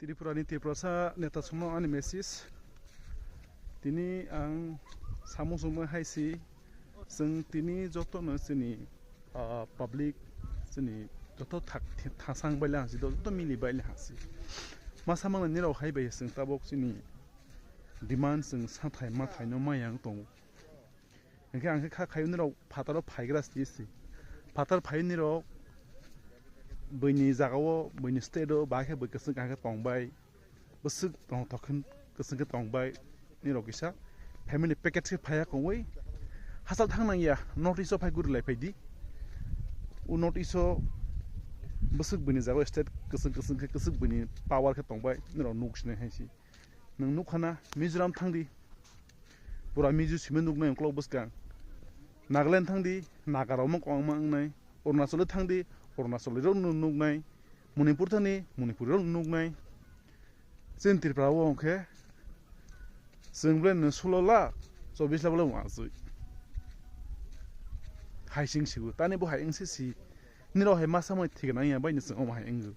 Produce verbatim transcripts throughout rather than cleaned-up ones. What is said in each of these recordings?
Tripura ni Tiprasa neta songno ani message. Tini ang samung songma hai si, chwng tini joto no chini, ah, public, chini joto thak-, thasang bai le hangsi, joto mili bai le hangsi. Ma samang ni rok hai bai chwng tabok chini demand chwng sathai mathai no mayang tongo. Hingke ang khe kha khaiyunirok phataro phaigra si si. Phatar phaiyunirok buini jagao, buini state-o, bahai khe bui kwchwng kaham khe tongbai. Bwswk tong tokhon kwchwng khe tongbai. Nirok kisa family package khe phaiya kongwi. Hachal thang nangya, North East-o phai guri lai phaidi. O North East-o bwswk buini jagao state kwchwng kwchwng khe kwchwk buini power khe tongbai. Nirok nuk sinai hai si. Nwng nukha na, Mizoram thangdi, pura Mizo simi nuknai uklok bwskang. Nagaland thangdi, Nagarok kwbangma wngnai. Arunachal thangdi, Arunachalirok nuknai. Manipur thangdi, Manipurirok nuknai. Chini Tripura o hwnkhe chwng belai no sulo lakh, chobbish lakh belai wng aswk. Hai sing sigo, tani bo hai wngse si. Nirok hai masa mai thik nang ya bai no chwng omo hai wngkha.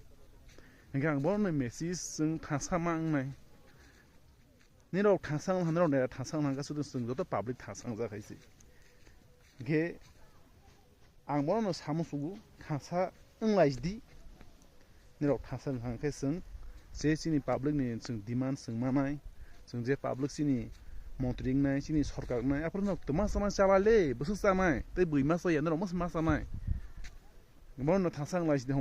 Hingke ang bono message chwng thangsa ma wngnai. Nirok thangsa wngkha, nirok nera thangsa wngkha, sudu chwng joto public thangsa wngjak hai se. Hingke ang bono samung sugo, thangsa wnglai di. Nirok thangsa wngkha khe chwng je chini public ni chwng demand chwng manai, chwng je public chini montri wngnai, chini sorkar wngnai, aphuru no twma sama chala le, bwswk chanai, tei bui ma chaya, nirok masa ma chanai. Bono thangsa wnglai di.